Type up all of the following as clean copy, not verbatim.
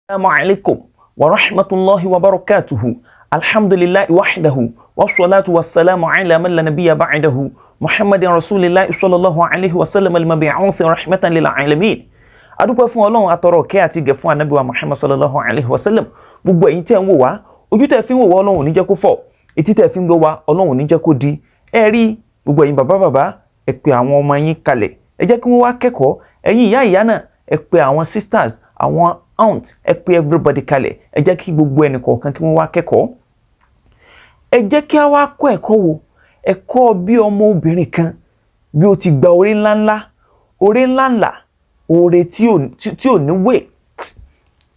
Assalamu alaikum wa rahmatullahi wa barakatuhu. Alhamdulillahi wahdahu wassalatu wassalamu ala man la nabiyya ba'dahu Muhammadin rasulillahi sallallahu alayhi wa sallam al-mabi'uthi rahmatan lil alamin. A dúpẹ́ fún Ọlọ́run, atọrọ kẹ́ àti gẹ̀ fún Ànábì wa Muhammad sallallahu alayhi wa sallam. Gbogbo ẹ̀yin tẹ́ ń wò wá, ojú tẹ́ fi ń wò wá, Ọlọ́run ò ní jẹ́ kó fọ́, etí tẹ́ fi ń gbọ́ wá, Ọlọ́run ò ní jẹ́ kó di. Ẹ rí gbogbo ẹ̀yin bàbá bàbá, ẹ pè àwọn ọmọ yín kalẹ̀, ẹ jẹ́ kí wọ́n wá kẹ́kọ̀ọ́. Ẹ̀yin ìyá ìyá náà, ẹ pè àwọn sisters, àwọn aunt, ẹ pè everybody kalẹ̀, ẹ jẹ́ kí gbogbo ẹnì kọ̀ọ̀kan kí wọ́n wá kẹ́kọ̀ọ́. Ẹ jẹ́ kí a wá kọ́ ẹ̀kọ́ wo, ẹ̀kọ́ bí ọmọ obìnrin kan bí ó ti gba oore ńláńlá, oore ńláńlá, oore tí ò ní weight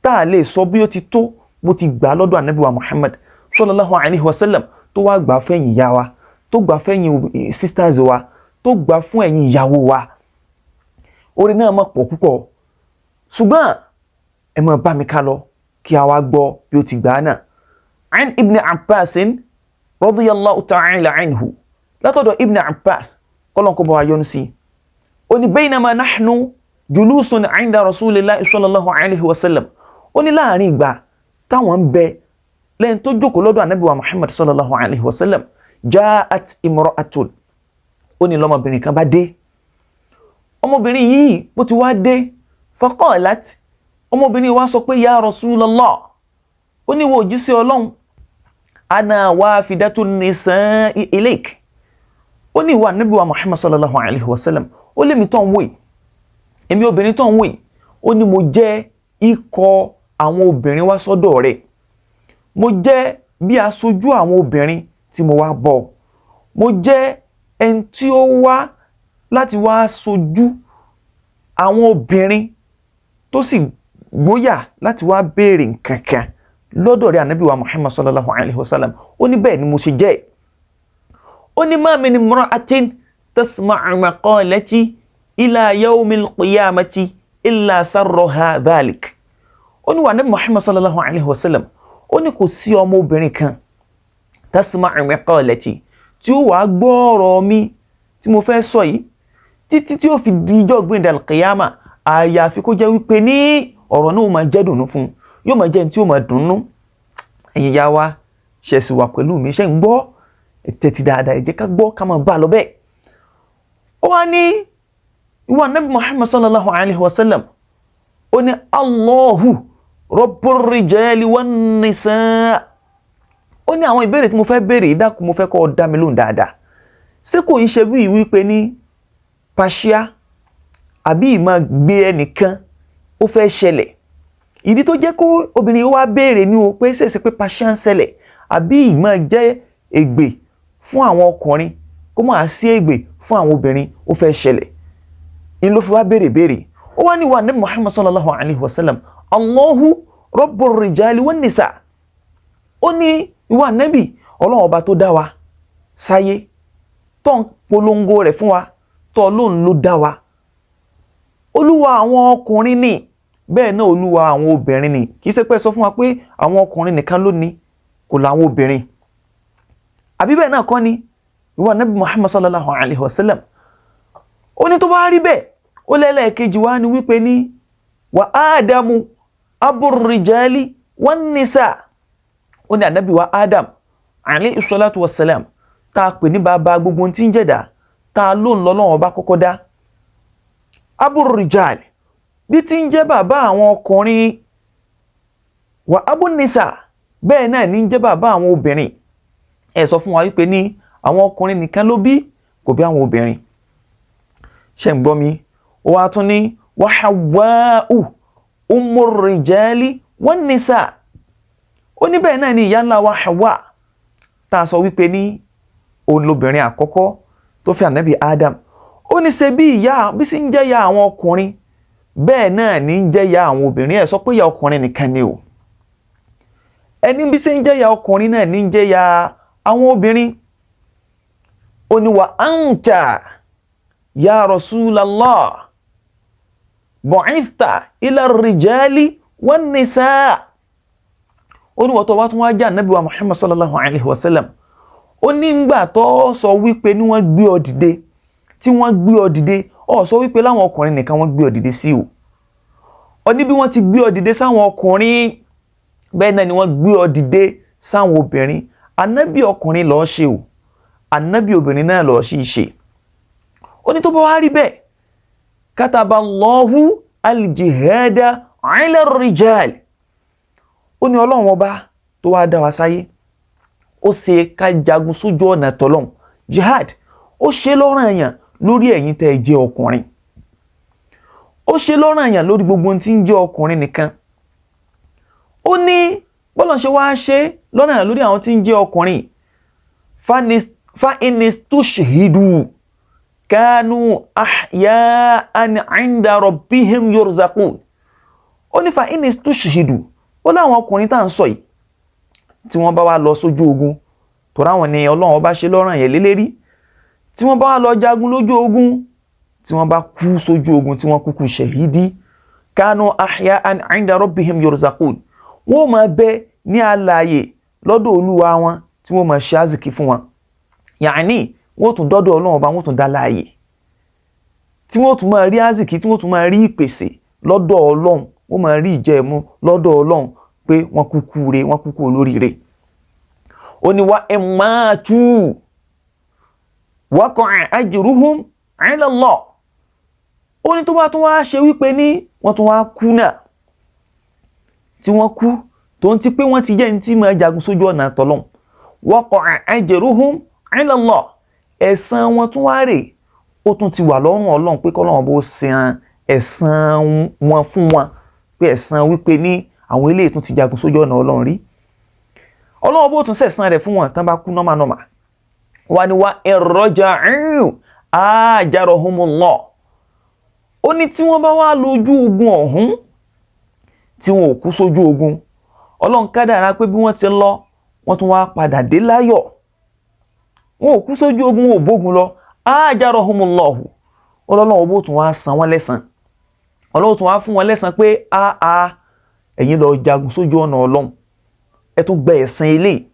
tá a lè sọ bí ó ti tó, bó ti gbà lọ́dọ̀ Ànábì wa Muhammad sallallahu alayhi wa sallam, tó wá gbà fẹ́yìn ìyá wa, tó gbà fẹ́yìn sisters wa, tó gbà fún ẹ̀yin ìyàwó wa. Oore náà mọ̀ pọ̀ púpọ̀, ṣùgbọ́n ẹ máa bá mi ká lọ kí a wá gbọ́ bí ó ti gbà á náà. An Ibn Abbas radiyallahu ta'ala anhu, látọ̀dọ̀ Ibn Abbas, kọ́lọ́n kó bá wa yọ́nú sí i. Ó ní baynama nahnu julusun inda rasulillahi sallallahu alayhi wa sallam. Ó ní láàrin ìgbà táwọn ń bẹ lẹ́yìn tó jókòó lọ́dọ̀ Ànábì wa Muhammad sallallahu alayhi wa sallam, ja'at imra'atun. Ó ní lọ́mọbìnrin kan bá dé. Ọmọbìnrin yìí bó ti wá dé, faqalat, ọmọbìnrin wa sọ pé ya Rasulallah, ó ní wo òjíṣẹ́ Ọlọ́run, ana wafidatu nisa'i ilayk. Ó ní ìwà Ànábì wa Muhammad sallallahu alayhi wa sallam, ó lé mi tó ń wò yìí, èmi obìnrin tó ń wò yìí, ó ní mo jẹ́ ikọ̀ àwọn obìnrin wá sọ́dọ̀ rẹ̀, mo jẹ́ bí aṣojú àwọn obìnrin tí mo wá bọ̀, mo jẹ́ ẹni tí ó wá láti wá ṣojú àwọn obìnrin tó sì gbóyà láti wá béèrè nǹkan kan lọ́dọ̀ rẹ̀ Ànábì wa Muhammad sallallahu alayhi wa sallam. Ó ní bẹ́ẹ̀ ni mo ṣe jẹ́. Ó ní ma min imra'atin tasma'u maqalati ila yawmil qiyamati illa sarraha dhalik. Ó ní wà Ànábì Muhammad sallallahu alayhi wa sallam, ó ní kò sí ọmọ obìnrin kan tasma'u maqalati tí ó wàá gbọ́ ọ̀rọ̀ mi tí mo fẹ́ sọ yìí títí tí ó fi di ijọ́ gbẹ̀ndẹ̀ al-qiyama, àyàfi kó jẹ́ wípé ní ọ̀rọ̀ náà ó máa jẹ́ dùnú fún un, yóò máa jẹ́ ní tí ó máa dùnnú. Ẹ̀yin ya wa, ṣẹ̀sì wà pẹ̀lú mi, ṣe ń gbọ́? Tẹ́tí dáadáa, ẹ jẹ́ ká gbọ́, ká máa bá a lọ bẹ́ẹ̀. Ó wá ní ìwà Nabi Muhammad sallallahu alayhi wa sallam, ó ní Allahu rabbur rijali wan nisaa. Ó ní àwọn ìbéèrè tí mo fẹ́ béèrè, ìdákun, mo fẹ́ kó o dá mi lóhùn dáadáa. Ṣé kò ń ṣe bí wípé ní pàṣíà àbí ìmọ̀ gbé ẹnìkan ó fẹ́ ṣẹlẹ̀? Ìdí tó jẹ́ kó obìnrin wá béèrè ní o pé ṣèṣe pé pàṣíà ń ṣẹlẹ̀ àbí ìmọ̀ jẹ́ ègbè fún àwọn ọkùnrin, kó máa sí ègbè fún àwọn obìnrin, ó fẹ́ ṣẹlẹ̀ ní ló fi wá béèrè béèrè. Ó wá ní wà ní Muhammad sallallahu alayhi wa sallam, Allahu rabbur rijali wan nisa. Ó ní ìwà nẹ́bì, Ọlọ́run ọba tó dá wa sáyé, tó ń polongo rẹ̀ fún wa, tó lóun ló dá wa, olúwa àwọn ọkùnrin ni, bẹ́ẹ̀ náà olúwa àwọn obìnrin ni. Kì í ṣe pé sọ fún wa pé àwọn ọkùnrin nìkan ló ní, kò láwọn obìnrin, àbí bẹ́ẹ̀ náà kọ́ ni, ìwà nẹ́bì Muhammad sallallahu alayhi wa sallam? Ó ní tó bá rí bẹ́ẹ̀, ó lẹ́lẹ́kejì wá ní wípé ní wa Ádámù abur rijali wan nisa. Ó ní ànábì wa Adam alayhi salatu wassalam, tá a pè ní bàbá gbogbo tí ń jẹ̀dá, tá a ló ń lọ lọ́wọ́ bá kọ́kọ́ dá, abur rijal, bí tí ń jẹ́ bàbá àwọn ọkùnrin, wa abun nisa, bẹ́ẹ̀ náà ní ń jẹ́ bàbá àwọn obìnrin. Ẹ sọ fún wa wípé ní àwọn ọkùnrin nìkan ló bí, kò bí àwọn obìnrin. Ṣe ń gbọ́ mi? Ó wá tún ní wa Hawwa'u ummur rijali wan nisa. Ó ní bẹ́ẹ̀ náà ni ìyá ńlá wa Hawa, tá a sọ wípé ní òun lobìnrin àkọ́kọ́ tó fi ànábì Adam. Ó ní ṣe bí ìyá bí sì ń jẹ́ ìyá àwọn ọkùnrin, bẹ́ẹ̀ náà ní ń jẹ́ ìyá àwọn obìnrin. Ẹ̀ sọ pé ìyá ọkùnrin nìkan ni o. Ẹni bí sì ń jẹ́ ìyá ọkùnrin náà ní ń jẹ́ ìyá àwọn obìnrin. Ó ní wa anta ya Rasulallah bu'ithta ila rijali wan nisa. Ó ní wọ́n tó wá tún wá jẹ́ ànábì wa Muhammad sallallahu alayhi wa sallam, ó ní ngbà tó sọ wípé ní wọ́n gbé ọ dìde, tí wọ́n gbé ọ dìde, ó sọ wípé láwọn ọkùnrin nìkan wọ́n gbé ọ dìde sí o. Ó ní bí wọ́n ti gbé ọ dìde sáwọn ọkùnrin, bẹ́ẹ̀ náà ni wọ́n gbé ọ dìde sáwọn obìnrin. Ànábì ọkùnrin lọ́ọ́ ṣe o, ànábì obìnrin náà lọ́ọ́ sì ṣe. Ó ní tó bá wá rí bẹ́ẹ̀, kataballahu aljihada ala rijal. Ó ní Ọlọ́run ọba tó wá dá wa sáyé, ó ṣe ká jagun sójú ọ̀nà tọ́lọ́hun, jihad, ó ṣe lọ́ranyàn lórí ẹ̀yin tẹ́ ẹ jẹ́ ọkùnrin. Ó ṣe lọ́ranyàn lórí gbogbo ohun tí ń jẹ́ ọkùnrin nìkan. Ó ní bọ́lá ṣe wá ṣe lọ́ranyàn lórí àwọn tí ń jẹ́ ọkùnrin, fa inistushhidu kanu ahya'an 'inda rabbihim yurzaqun. Ó ní fa inistushhidu, ó láwọn ọkùnrin tá à ń sọ yìí tí wọ́n bá wá lọ sójú ogun, torí àwọn ni Ọlọ́run ọba ṣe lọ́ranyàn lélẹ́rí, tí wọ́n bá wá lọ jagun lójú ogun, tí wọ́n bá kú sójú ogun, tí wọ́n kúkú ṣẹ̀hídí, kanu ahya'an 'inda rabbihim yurzaqun, wọ́n máa bẹ ní alààyè lọ́dọ̀ Olúwa wọn tí wọ́n máa ṣe àzìkí fún wọn. Yàní wọ́n tún dọ́dọ̀ Ọlọ́run ọba, wọ́n tún dá láàyè, tí wọ́n tún máa rí àzìkí, tí wọ́n tún máa rí ìpèsè lọ́dọ̀ Ọlọ́run, wọ́n máa rí ìjẹ̀mú lọ́dọ̀ Ọlọ́run pé wọ́n kúkú re, wọ́n kúkú olóríire. Ó ní wa imatu waqa'a ajruhum 'ala Allah. Ó ní tó bá tún wá ṣe wípé ní wọ́n tún wá kú náà, tí wọ́n kú tó ń ti pé wọ́n ti jẹ́ ní tí máa jagun sójú ọ̀nà tọ́lọ́hun, waqa'a ajruhum 'ala Allah, ẹ̀san wọn tún wá rè, ó tún ti wà lọ́rùn Ọlọ́run pé kọ́lọ́run bó san ẹ̀san wọn fún wọn, pé ẹ̀san wípé ní àwọn eléyìí tún ti jagun sójú ọ̀nà Ọlọ́run rí, Ọlọ́run bó tún sẹ̀san rẹ̀ fún wọn tán bá kú nọ́mà nọ́mà. Wà ní wa irraja'u ajarahumullah. Ó ní tí wọ́n bá wá lójú ogun ọ̀hún tí wọn ò kú sójú ogun, Ọlọ́run kádàrá pé bí wọ́n ti lọ, wọ́n tún wá padà dé láyọ̀, wọn ò kú sójú ogun, wọn ò bógun lọ, ajarahumullahu, Ọlọ́run bó tún wá san wọ́n lẹ́san, Ọlọ́run tún wá fún wọn lẹ́san pé àà ẹ̀yin lọ jagun sójú ọ̀nà Ọlọ́run, ẹ tún gba ẹ̀san eléyìí.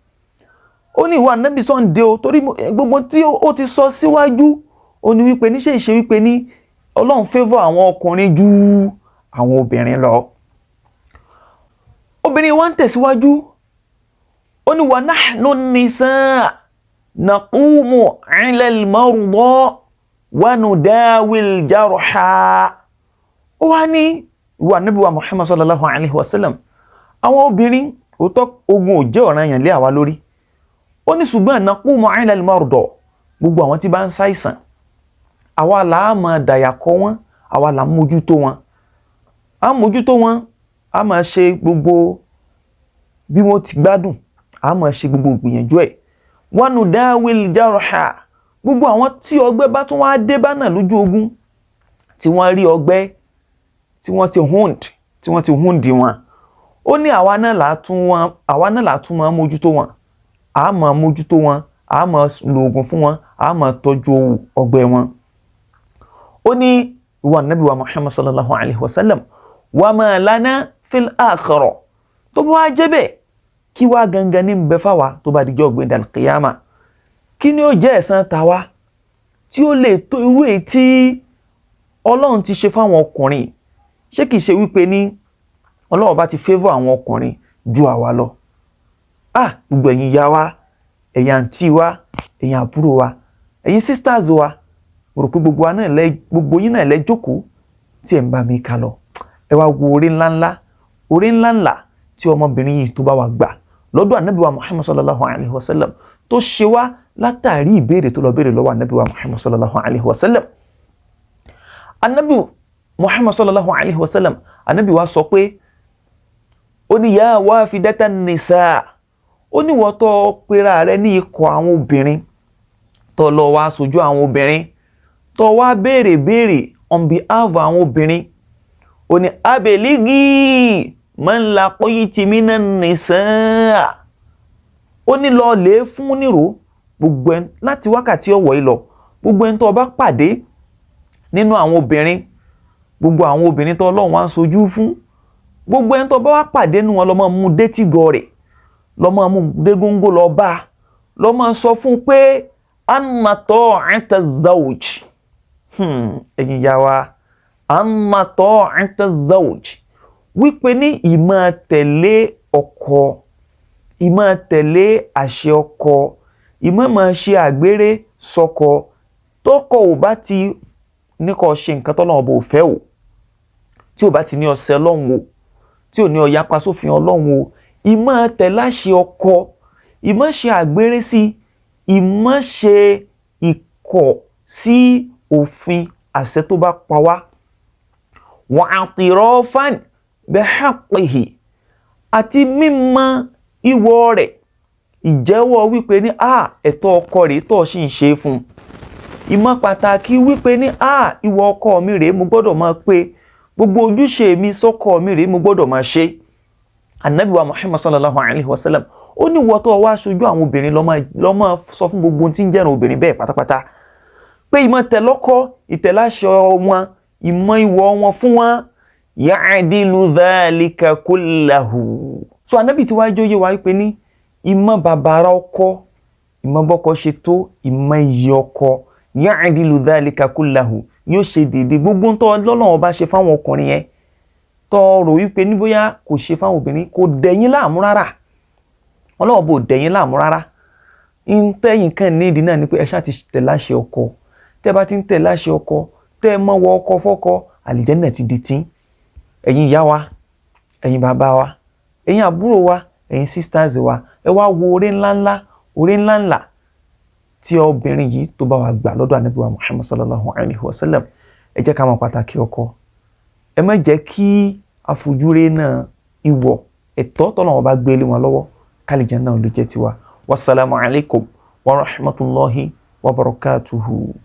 Ó ní ìwà Ànábì sọ̀ǹde o, torí gbogbo tí ó ti sọ síwájú, ó ní wípé níṣẹ́ ìṣe wípé ní Ọlọ́run favour àwọn ọkùnrin ju àwọn obìnrin lọ. Obìnrin wa ń tẹ̀síwájú, ó ní wa nahnu nisaa naqumu 'ala al-marda wa nudawi al-jarha. Ó wá ní ìwà Ànábì wa Muhammad sallallahu alayhi wa sallam, àwọn obìnrin òótọ́ ogun ò jẹ́ ọ̀ranyàn lé àwa lórí. Ó ní ṣùgbọ́n naqumu 'ala al-marda, gbogbo àwọn tí bá ń ṣàìsàn, àwa là á máa dàyà kọ wọ́n, àwa là ń mójútó wọn, à ń mójútó wọn, a máa ṣe gbogbo bí wọ́n ti gbádùn, a máa ṣe gbogbo ìgbìyànjú ẹ̀. Wa nudawil jarha, gbogbo àwọn tí ọgbẹ́ bá tún wá dé bá náà lójú ogun, tí wọ́n rí ọgbẹ́, tí wọ́n ti wound, tí wọ́n ti wound wọn, ó ní àwa náà là tún wọn, àwa náà là tún máa mójútó wọn, a máa mójútó wọn, a máa lo oògùn fún wọn, a máa tọ́jú ọgbẹ́ wọn. Ó ní ìwà Ànábì wa Muhammad sallallahu alayhi wa sallam, wa ma lana fil akhirah, tó bá wá jẹ́ bẹ́ẹ̀, kí wá gangan ní bẹ fáwa tó bá dijọ́ ọ̀gbìn dàlùkìyàmà, kí ni ó jẹ́ ẹ̀san tàwa tí ó lè tó irú èyí tí Ọlọ́run ti ṣe fáwọn ọkùnrin? Ṣé kìí ṣe wípé ní Ọlọ́run bá ti favour àwọn ọkùnrin ju àwa lọ? Ah, gbogbo ẹ̀yin ìyá wa, ẹ̀yin àǹtí wa, ẹ̀yin àbúrò wa, ẹ̀yin sisters wa, mo rò pé gbogbo wa náà lẹ, gbogbo yín náà lẹ jókòó tí ẹ̀ ń bá mi kà lọ. Ẹ wá wo orí ńláńlá, orí ńláńlá tí ọmọbìnrin yìí tó bá wa gbà lọ́dọ̀ Ànábì wa Muhammad sallallahu alayhi wa sallam, tó ṣe wá látàrí ìbéèrè tó lọ béèrè lọ́wọ́ Ànábì wa Muhammad sallallahu alayhi wa sallam. Ànábì Muhammad sallallahu alayhi wa sallam, Ànábì wa sọ pé, ó ní ya wafidatan nisa, ó ní wọ́n tó pera rẹ ní ikọ̀ àwọn obìnrin, tó lọ wá sojú àwọn obìnrin, tó wá béèrè béèrè on behalf àwọn obìnrin, ó ní abeligi man laqayti minan nisa, ó ní lọ lè fún nírò gbogbo ẹni láti wákàtí ọ̀wọ̀ yìí lọ, gbogbo ẹni tó bá pàdé nínú àwọn obìnrin, gbogbo àwọn obìnrin tó Ọlọ́run wá ń sojú fún, gbogbo ẹni tó bá wá pàdé nínú wọn, lọ máa mú dé tìgọ rẹ̀, lọ máa mú dé góńgó, lọ bá lọ máa sọ fún un pé anna ta'ata zawj. Ẹ̀yin ìyá wa, anna ta'ata zawj, Wípé ní ìmọ̀ tẹ̀lé ọkọ, ìmọ̀ tẹ̀lé àṣẹ ọkọ, ìmọ̀ máa ṣe àgbèrè sọ́kọ, tọkọ ò bá ti ní kó ṣe nǹkan tọ́lọ́run ọba ò fẹ́ o, tí ò bá ti ní ọsẹ Ọlọ́run o, tí ò ní ó yapa sófin Ọlọ́run o, ìmọ̀ tẹ̀lé àṣẹ ọkọ, ìmọ̀ ṣe àgbèrè sí, ìmọ̀ ṣe ìkọ̀ sí òfin àṣẹ tó bá pa wá. Wa'atirafan bihaqqihi, àti mímọ̀ ìwọ rẹ̀, ìjẹ́wọ́ wípé ní a ẹ̀tọ́ ọkọ rèé tó sì ń ṣe fún un, ìmọ̀ pàtàkì wípé ní a ìwọ ọkọ mi rèé mo gbọ́dọ̀ máa pé, gbogbo ojúṣe mi sọ́kọ mi rèé mo gbọ́dọ̀ máa ṣe. Ànábì wa Muhammad sallallahu alayhi wa sallam ó ní ìwọ tó wá aṣojú àwọn obìnrin ló máa sọ fún gbogbo tí ń jẹ́ràn obìnrin bẹ́ẹ̀ pátápátá pé ìmọ̀ tẹ̀lọ́kọ, ìtẹ̀láṣọ wọn, ìmọ̀ ìwọ wọn fún wọn, ya'dilu dhalika kullahu. So Ànábì tí wàá jóyè wá wípé ní ìmọ̀ bàbàrà ọkọ, ìmọ̀ bọ́kọ ṣe tó, ìmọ̀ iyì ọkọ, ya'dilu dhalika kullahu, yóò ṣe déédéé gbogbo ń tọ́ lọ́lọ́wọ́n bá ṣe fáwọn ọkùnrin yẹn, tọ́ rò wípé ní bóyá kò ṣe fáwọn obìnrin, kò dẹ̀yìn láàmú rárá, Ọlọ́run bò dẹ̀yìn láàmú rárá. Ń tẹ́yìn kan ní ìdí náà ni pé ẹ ṣáà ti tẹ̀ láṣẹ ọkọ, tẹ́ bá ti ń tẹ̀ láṣẹ ọkọ, tẹ́ ẹ mọ́ wọ ọkọ fọ́kọ, àlìjẹ́nà ti di tín. Ẹ̀yin ìyá wa, ẹ̀yin bàbá wa, ẹ̀yin àbúrò wa, ẹ̀yin sisters wa, ẹ wá wo oore ńláńlá, oore ńláńlá tí obìnrin yìí tó bá wa gbà lọ́dọ̀ Ànábì wa Muhammad sallallahu alayhi wa sallam. Ẹ jẹ́ ká mọ̀ pàtàkì ọkọ, ẹ má jẹ́ kí àfojúrí náà ìwọ̀ ẹ̀tọ́ tọ́lọ́run bá gbé lé wọn lọ́wọ́, kálíjẹ́ náà ló jẹ́ tiwa. Wassalamu alaikum wa rahmatullahi wa barakatuhu.